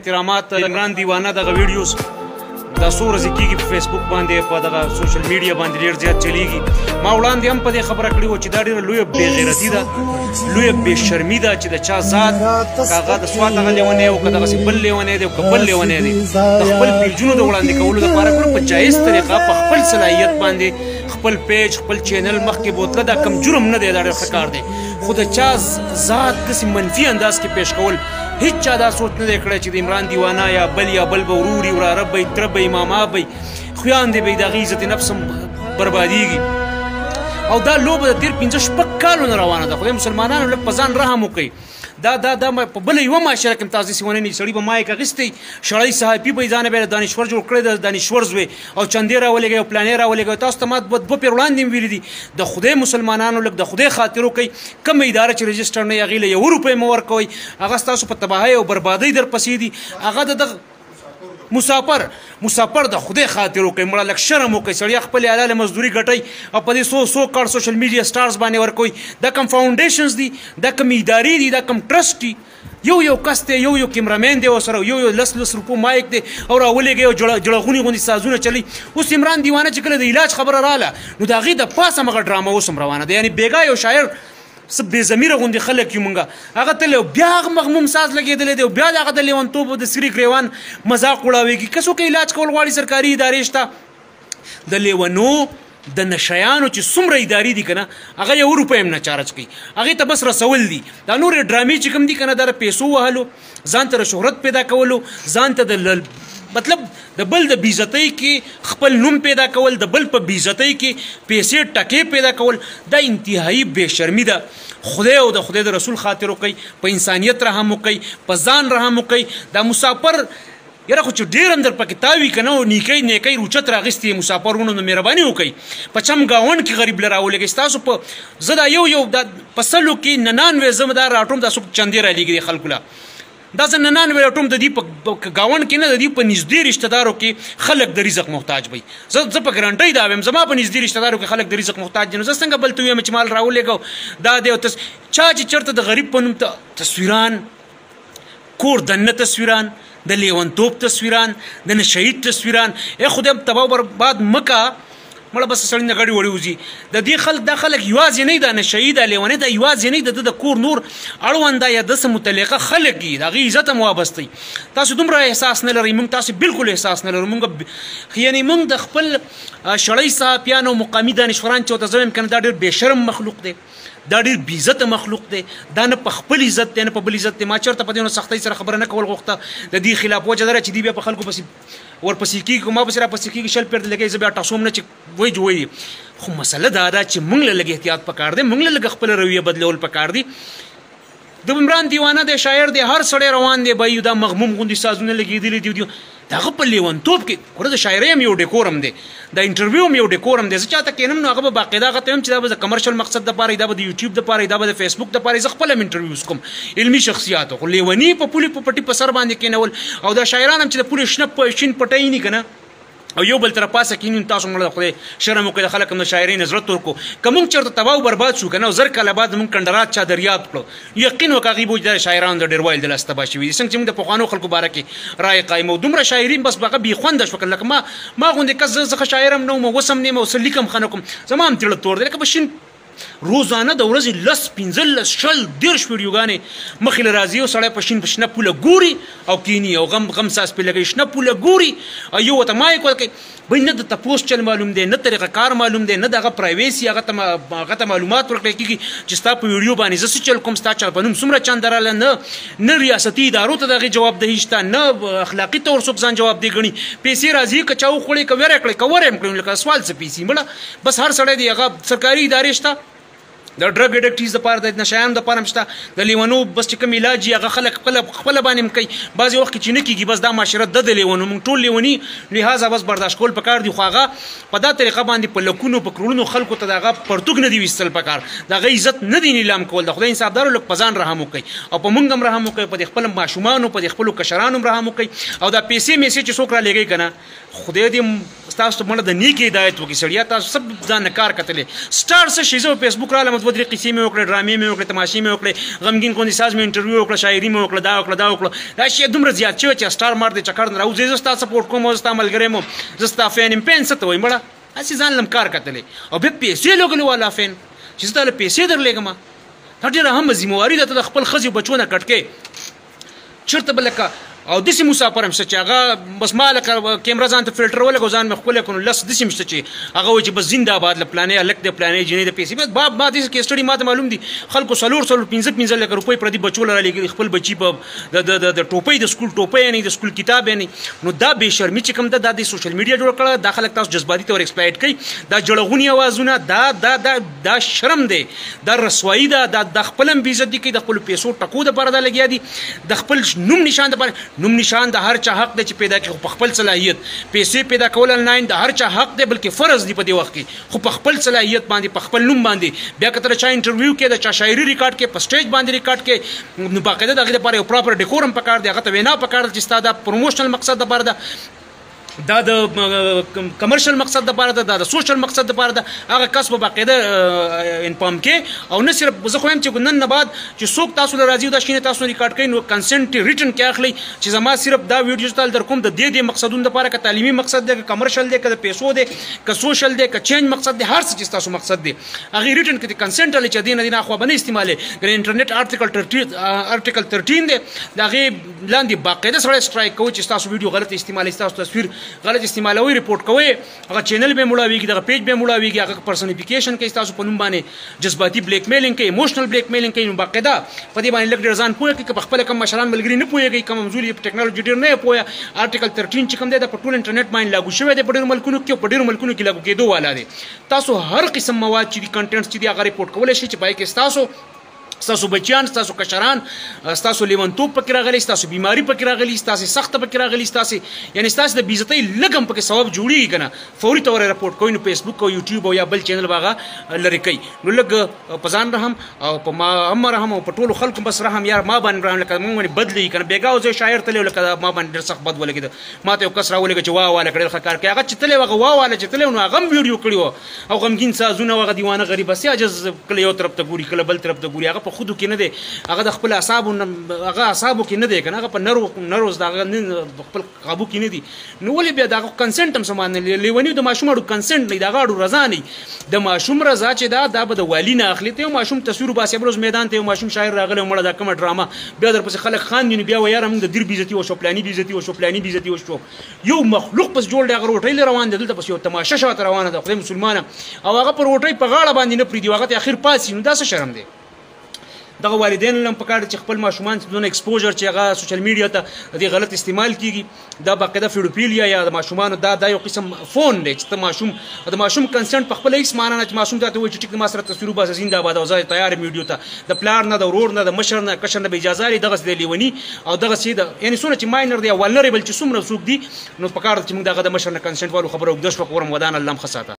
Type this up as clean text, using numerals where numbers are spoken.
احترامات. عمران دیوانه دغه ویډیوز دا څو ورځې کېږي په فیسبوک باندې، په دغه سوشل میډیا باندې ډېر زیات چلیږي. ما وړاندې هم په دې خبره کړې وه چې دا ډېره لویه بېغیرتي ده، لویه بېشرمي ده چې د چا ذات، که هغه د سوات هغه لیونی او که دغسې بل لیونی دی او که بل لیونی دی، د خپل پیجونو د وړاندې کولو دپاره ګوره په جایز طریقه په خپل صلاحیت باندې خپل پیج، خپل چینل مخکې بوتله، دا کم جرم نه دی، دا ډېر ښه کار دی. خو د چا ذات داسې منفي انداز کې پیش کول، هیڅ چا دا سوچ نه دی کړی چې د عمران دیوانه یا بل یا بل به ورور وي، وراره به وي، تره به وي، ماما به وي، خویاندې به وي، د هغې عزت نفس هم بربادېږي. او دا لوبه د تېر پنځه شپږ کالو نه روانه ده. خدای مسلمانانو لږ په ځان رحم وکړئ. دا دا دا په بله یوه معاشره کې هم تاسو داسې ونه نیسئ، سړي به مایک اخیستی، شړی صحافي به یې ځانه بیا دانشور جوړ کړی، د دانشور زوی او چندې راولېږئ او پلانې راولېږئ. تاسو ته ما دوه پېر وړاندې هم ویلي دي، د خدای مسلمانانو لږ د خدای خاطر وکړئ، کومه اداره چې رجسټر نه وي هغې له یوه روپۍ مه ورکوئ، هغه ستاسو په تباهۍ او بربادۍ درپسې دي. هغه د دغه مسافر مسافر د خدای خاطر وکړئ، مړه لږ شرم وکړئ. سړی خپلې حلالې مزدوري ګټئ او په دې so so called social media stars باندې ورکوئ. دا کوم foundations دي، دا کوم ادارې دي، دا کوم ټرسټ دي؟ یو یو کس دی، یو یو کیمرامین دی ورسره، یو یو لس لس روپو مایک دی او راولېږئ او جړغوني غوندې سازونه چلی. اوس عمران دیوانه چې کله د علاج خبره راله نو د هغې د پاسه مغه ډرامه اوس هم روانه ده. یعنې بېګا یو شاعر څه بې ضمیره غوندې خلک یو مونږه، هغه تللی او بیا هغه مغموم ساز لګېدلی دی او بیا د هغه د لیونتوب او د سري ګریوان مذاق وړاوېږي. که څوک علاج کول غواړي سرکاري ادارې شته، د لیونو د نشیانو چې څومره ادارې دي که نه، هغه یو روپۍ هم نه چارج کوي، هغې ته بس رسول دي. دا نورې ډرامې چې کوم دي که نه، دا د پیسو وهلو، ځان ته د شهرت پیدا کولو، ځان ته د مطلب د بل د بیزتۍ کې خپل نوم پیدا کول، د بل په بیزتۍ کې پیسې ټکې پیدا کول، دا انتهایی بې شرمي ده. خدای او د خدای د رسول خاطر وکړئ، په انسانیت رحم وکړئ، په ځان رحم وکړئ. دا مسافر یاره خو چې ډېر هم در پکې تاوي که نه، او نیکۍ نیکۍ روچت راغیستي مسافر ورونو، نو مهرباني وکړئ په چم ګاونډ کې غریب له راولېږئ. ستاسو په زه دا یو یو دا په سلو کې 99 زه دا راټوم، دا څوک چندې رالیږي خلکو له، دا زه 99 راټوم د دې په ګاونډ کې نه، د دې په نږدې رشته دارو کې خلک د رزق محتاج وي. زه په ګرانټۍ دا وایم، زما په نږدې رشته دارو کې خلک د رزق محتاج دي، نو زه څنګه بل ته ووایم چې مال راولېږو دا دی. او چا چې چېرته د غریب په نوم تصویران، کور دننه تصویران، د لیونتوب تصویران، د نشهیي تصویران، ای خدای تباه برباد مه که، مړه بس سړی نه غړي وړي وځي. د دې خلک دا خلک یوازې نه دا نشهیي دا لیونی دا یوازې نه د ده د کور نور اړونده یا د څه متعلقه خلک دي، د هغې عزت هم وابستئ. تاسو دومره احساس نه لرئ، موږ تاسو بالکل احساس نه لرو. موږ یعنې موږ د خپل شړۍ صحافیان او مقامي دانشوران چې ورته زه وایم که نه، دا ډېر بې شرم مخلوق دی، دا ډېر بې عزته مخلوق دی، دا نه په خپل عزت دی نه په بل عزت دی. ما چېرته په دې نو سختۍ سره خبره نه کول غوښته د دې خلاف، وجه دا چې دی بیا په خلکو پسې ورپسې کېږي، ما پسې راپسې کېږي، شل پېر لګوي، زه بیا ټاسوم نه چې وایي چې وایي. خو مسله دا ده چې موږ له لږ احتیاط پکار دی، موږ له لږ خپله رویه بدلول پکار دي. د عمران دیوانه دی، شاعر دی، هر سړی روان دی، بای دا مغموم غوندې سازونه لګېدلي دي. د هغه په لیونتوب کې ګوره د شاعرۍ هم یو ډیکورم دی، د انټرویو هم یو ډیکورم دی. زه چاته کښېنم نو هغه به باقاعده هغه ته وایم چې دا به د کمرشل مقصد دپاره، دا به د یوټیوب دپاره، دا به د فیسبوک دپاره، زه خپله هم انټرویوز کوم علمي شخصیاتو. خو لیوني په پولې په پټي په سر باندې کښېنول، او دا شاعران هم چې د پولې شنه شین پټی ني که نه، او یو بل تر پاسه کینون، تاسو مړه خدای شرم وکړئ، د خلک هم د شاعرۍ نه زړه تور کړو. که موږ چېرته تباه او برباد شو که نه، زر کاله بعد موږ کنډرات چا دریاب کړو، یقین وکړه هغوی به وایي دا شاعران د ډېر وایل د لاسه تباه شوي دي. څنګه چې موږ د پخوانو خلکو باره کې رایې قایمه وو، دومره شاعري بس هغه بې خونده شوه. لکه ما غوندې کس، زه ښه شاعر هم نه وم، اوس هم نه یم، او څه لیکم ښه نه کوم، زما هم زړه تور دی. لکه په شین روزانه د ورځې 10 15 20 30 ویډیوګانې مخې له راځي، او سړی په شین په شنه پوله ګوري او کینی او غم غم ساز پرې لګوي، شنه پوله ګوري او یو ورته مایک ورکوي. بھئی نه د تپوس چل معلوم دی، نه طریقه کار معلوم دی، نه د هغه پرایویسي هغه ته معلومات ورکړل کېږي چې ستا په ویډیو باندې زه څه چل کوم، ستا چا په نوم څومره چنده راغله، نه ریاستي ادارو ته د هغې جوابدهي شته، نه اخلاقي طور څوک ځان جوابدهي ګڼي. پیسې راځي که چا وخوړې، که ویره کړې، که ورې هم کړې، لکه سوال څه پیسې مړه بس هر سړی دی. هغه سرکاري ادارې شته د ډرګ اډکټیز دپاره، د نشیانو دپاره هم شته، د لیونو بس چې کوم علاج یې هغه خلک خپله باندې هم کوي. بعضې وخت کې چې نه کېږي بس دا معاشره د لیونو، موږ ټول لیوني، لهذا بس برداشت کول پکار دي. خو هغه په دا طریقه باندې په لکونو په کروړونو خلکو ته د هغه پرتوګ نه دی ویستل پکار، د هغه عزت نه دی نیلام کول. د خدای انصافدارو لږ په ځان رحم وکړئ او په موږ هم رحم وکړئ، په دې خپل ماشومانو په دې خپلو کشرانو هم رحم وکړئ. او دا پیسې میسې چې څوک رالیږي که نه، خدای دې تاسو مړه د نیکې هدایت وکړي سړیا، تاسو سب ځان نه کار کتلې. سټار څه شي؟ زه فیسبوک رالم، دوه درې قصې مې وکړې، ډرامې مې وکړې، تماشې مې وکړې، غمګین کوندې ساز مې انټرویو وکړه، شاعري مې وکړه، دا وکړه دا وکړه. دا شی دومره زیات شوی چې سټار مار دې چکر نه راوځي. زه ستا سپورټ کوم، زه ستا ملګری یم، زه ستا فین یم. فین څه ته وایي مړه؟ هسې ځان لم کار کتلې او بیا پیسې لګولې والا فین چې زه تا له پیسې درلېږم. دا ډېره هم ذمهواري ده، ته د خپل ښځې بچو نه کټکې چېرته به لکه. او داسې مسافر هم شته چې هغه بس ما لکه کیمره ځان ته فلټر ولګو، ځان مې ښکلی کړو. لس داسې هم شته چې هغه وایي چې بس زنده آباد له پلانې هلک دی، پلانې جینۍ د پیسې. بس باب ما داسې کیسټډي ما ته معلوم دي، خلکو څلور څلور پنځه پنځه لکه روپۍ پردي بچو له رالېږلي، خپل بچي په د ټوپۍ د سکول ټوپۍ یعنې د سکول کتاب یعنې. نو دا بې شرمي چې کوم ده، دا د سوشل میډیا جوړ کړه، دا خلک تاسو جذباتي ته ور ایکسپلایټ کوي. دا جړغوني اوازونه، دا دا دا دا شرم دی، دا رسوایي ده، دا د خپل هم بې عزتي کوي، د خپلو پیسو ټکو دپاره دا لګیا دي، د خپل نوم نشان دپاره. نوم نشان د هر چا حق دی چې پیدا کړي، خو په خپل صلاحیت پیسې پیدا کول انلاین د هر چا حق دی، بلکې فرض دی په دې وخت کې، خو په خپل صلاحیت باندې، په خپل نوم باندې. بیا که ته چا انټرویو کې، د چا شاعري ریکارډ کې، په سټیج باندې ریکارډ کې، نو باقاعده د هغې دپاره یو پراپر ډیکور هم پکار دی، هغه ته وینا پکار ده چې ستا دا پروموشنل مقصد دپاره ده، دا د کمرشل مقصد دپاره ده، دا د سوشل مقصد دپاره ده. هغه کس به باقاعده انفارم کې. او نه صرف زه خو وایم چې نن نه بعد چې څوک تاسو له راځي او دا شینه تاسو ریکارډ کوي، نو کنسنټ ریټن کې اخلي چې زما صرف دا ویډیو تل در کوم د دې دې مقصدونو دپاره، که تعلیمي مقصد دی، که کمرشل دی، که د پیسو دی، که سوشل دی، که چینج مقصد دی، هر څه چې ستاسو مقصد دی هغې ریټن کې کنسنټ اخلي چې دې نه دې نه خوا به نه استعمالوي. ګنې انټرنیټ آرټیکل 13 دی، د هغې لاندې باقاعده سړی سټرایک کوي چې ستاسو ویډیو غلط استعمالوي، ستاسو تصویر غلط استعمالوي، رپورټ کوي، هغه چینل به مړاویږي، دغه پیج به مړاویږي، هغه پرسونیفیکیشن کوي تاسو په نوم باندې، جذباتي بلیک میلینګ کوي، ایموشنل بلیک میلینګ کوي. نو باقاعده په دې باندې لږ ډېر ځان پوه کړئ. که په خپله کوم مشران ملګري نه پوهېږي، کوم مزولي په ټکنالوجي ډېر نه پوهه، آرټیکل 13 چې کوم دی دا په ټول انټرنیټ باندې لاګو شوی دی په ډېرو ملکونو کې، او په ډېرو ملکونو کې لاګو کېدو والا دی. تاسو هر قسم مواد چې دي، کنټینټس چې دي، هغه رپورټ کولی شئ چې پای کې ستاسو بچیان، ستاسو کشران، ستاسو لیونتوب پکې راغلی، ستاسو بیماری پکې راغلی، ستاسو سخته پکې راغلی، ستاسو یعنی ستاسو د بیزتۍ لږ هم پکې سبب جوړیږي که نه، فوري طور یې رپورټ کوي. نو فیسبوک او یوټیوب او یا بل چینل به هغه لرې کوي. نو لږ په ځان رحم او په ما هم رحم او په ټولو خلکو بس رحم، یار ما باندې رحم، لکه مونږ باندې بد لګي که نه. بېګا زه شاعر تللی لکه ما باندې ډېر سخت بد ولګېده، ما ته یو کس راولېږه چې واه واله کړې ښه کار کوي. هغه چې تللی هغه واه واله چې تللی نو هغه هم ویډیو کړې وه او غمګین سازونه، هغه دیوانه غریب هسې عاجز کله یو طرف ته ګوري کله بل طرف ته ګوري، هغه په خودو کې نه دی، هغه د خپل اعصابو هغه اعصابو کې نه دی که نه، هغه په نروز د هغه خپل قابو کې نه دی. نو ولې بیا د هغه کنسنټ هم سمان نه لیوني، د ماشوم اړو کنسنټ نه، د هغه اړو رضا نه، د ماشوم رضا چې دا دا به د والي نه اخلي. ته یو ماشوم تصویر وباسې بل ورځ میدان ته یو ماشوم شاعر راغلی مړه دا کومه ډرامه، بیا درپسې خلک خاندي، نو بیا وایي یاره موږ د دیر بېعزتي وشو، پلاني بېعزتي وشو، پلاني بېعزتي وشو. یو مخلوق پس جوړ دی، هغه روټۍ له روان دی، دلته پس یو تماشه شاته روانه ده، خدای مسلمانه، او هغه پر روټۍ په غاړه باندې نه پرېږدي، هغه ته اخر پاڅي. نو دا څه شرم دی؟ دغه والدین هم پکار چې خپل ماشومان دونه ایکسپوژر چې هغه سوشل میډیا ته د غلط استعمال کیږي، دا باقاعده فیډوفیلیا یا د ماشومانو دا یو قسم فون دی چې ته ماشوم د ماشوم کنسنټ په خپل هیڅ معنا نه چې ماشوم ته وایي چې ټیک ما سره تصویر وباسه زنده آباد او زه تیار یم ویډیو ته، د پلار نه، د ورور نه، د مشر نه، کشر نه به اجازه لري، دغسې دی لیوني او دغسې د یعنې څومره چې ماینر دی ولنریبل چې څومره څوک دي، نو پکار ده چې موږ دغه د مشر نه کنسنټ والو خبره اوږده شوه. کورم ودان، الله هم ښه ساته.